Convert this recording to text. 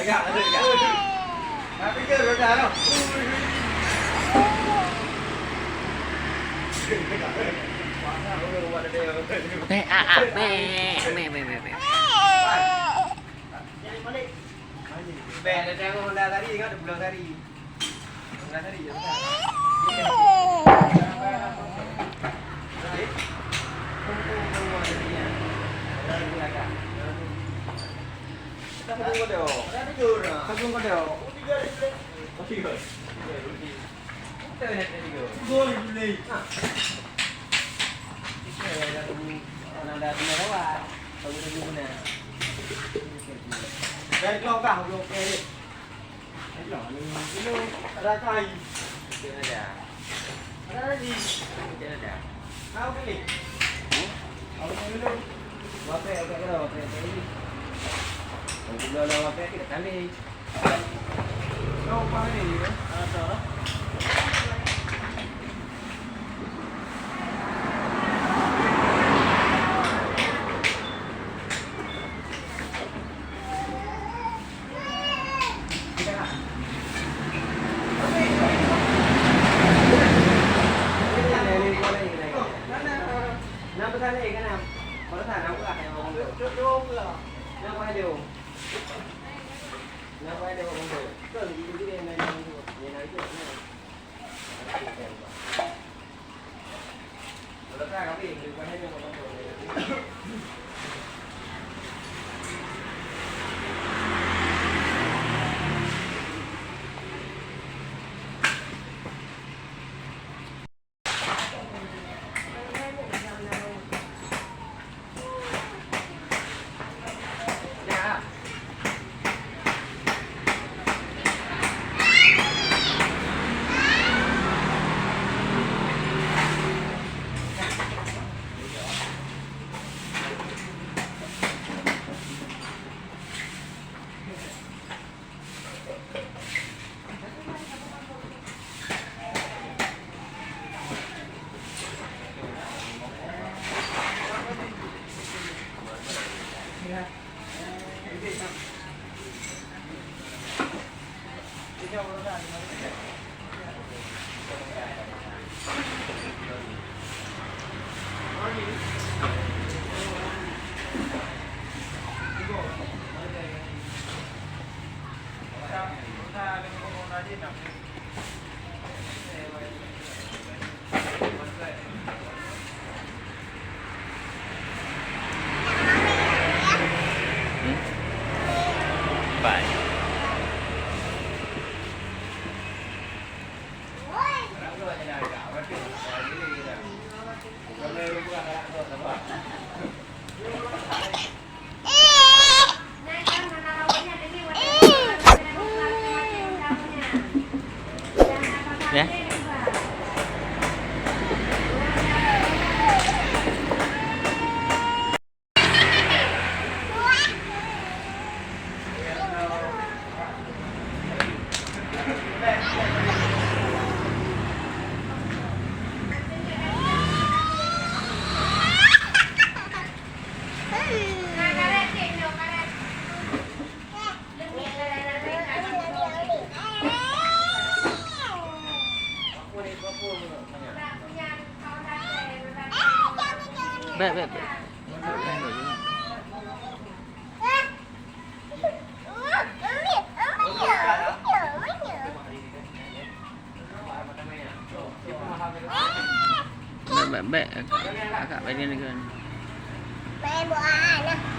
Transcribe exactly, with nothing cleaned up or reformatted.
Meh, ah, ah, meh, meh, meh, meh, meh. Beh, ada tengok Honda tadi, kan ada pulang tadi. Dari keluarga, oke, oke. Ada kai. Ada ada. Ada lagi. Ada ada. Kau kali. Kau dulu. Wape, wape, wape, wape. Kalau dulu ada wape, kita kali. Kau paham ni, ya? Ada. Ya. Baik, baik, baik. Bèk, bèk, bèk. Agak bagian ni kan. Main bola lah.